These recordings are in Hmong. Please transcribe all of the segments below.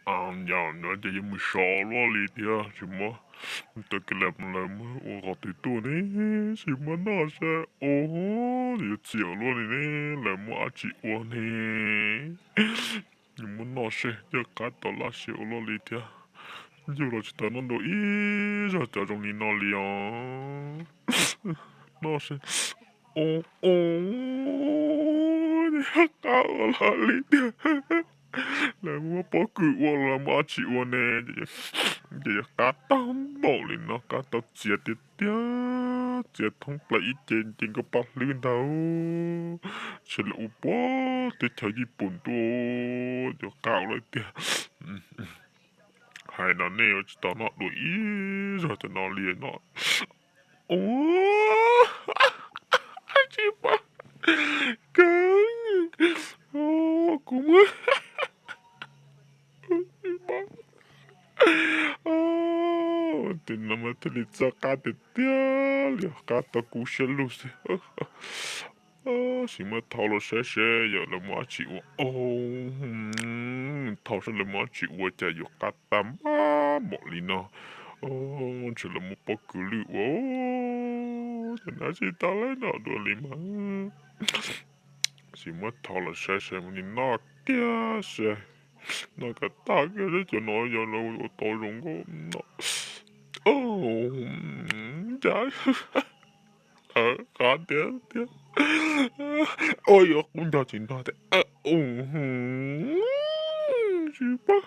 Yog no ces yuav mus sov luaj li thiab, tsis muab, tau kev lawv muab ua qhov twg tuaj ne, tsis muab noj saib, ua yuav txias luaj li ne, lawv muab dab tsi ua ne, yuav muab noj saib, coj qab tau laj siab ua luaj li thiab. Yug los tsis tau noj dua ib zaug cov zoo li no li os. Noj saib, ua, ua, qab ua luaj li tiag. Lawv muab pob kws ua los muab dab tsi ua ne, ces yuav qab tag npaum li no, qab tau txias tiag tiag, txias thoob plaws ib ce, ces nkauj paj hlwb ntag, ntshe lawv ua puag teb chaws Yij Pum tuaj, yuav qab ua luaj tiag. Hais no nej yuav tsis tau noj dua ib zaug cov no li no. Ua, tsis paub, kawg, kuv muab, tsis paub. Ces no mas thiaj li txawj qab tiag tiag li, qab tau kub siab lug xwb. Sim muab thau los saib seb yog lawv muab dab tsi ua. Thau saib lawv muab dab tsi ua cas yuav qab tag npaum li no. Ntshe lawv muab pob kws lwj ua, ces noj tsis tau li no dua li mas. Sim muab thau los saib seb mus li noj kiag seb, noj kom tag kiag seb cov no yog lawv ua tau zoo nkauj no. Cas qab tiag tiag. Ua yuav qub nco tsis nto tias, tsis paub,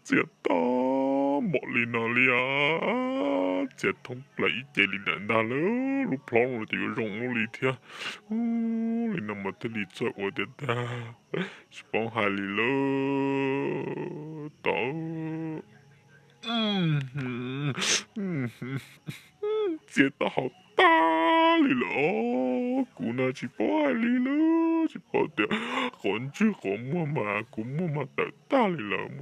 txias tag npaum li no li os. Txias thoob plaws ib ce li lawm ntag lauj, lub plhob no ces yuav zoo ua luaj li thiab. Li no mas thiaj li txawj ua tiag tag, tsis paub hais li lauj. Tau, txias tau hauv tag li lawm os. Kuv no tsis paub hais li lauj, tsis paub tias qhov ntswg qhov muag mas kuv muag mas tawm tag li lawm.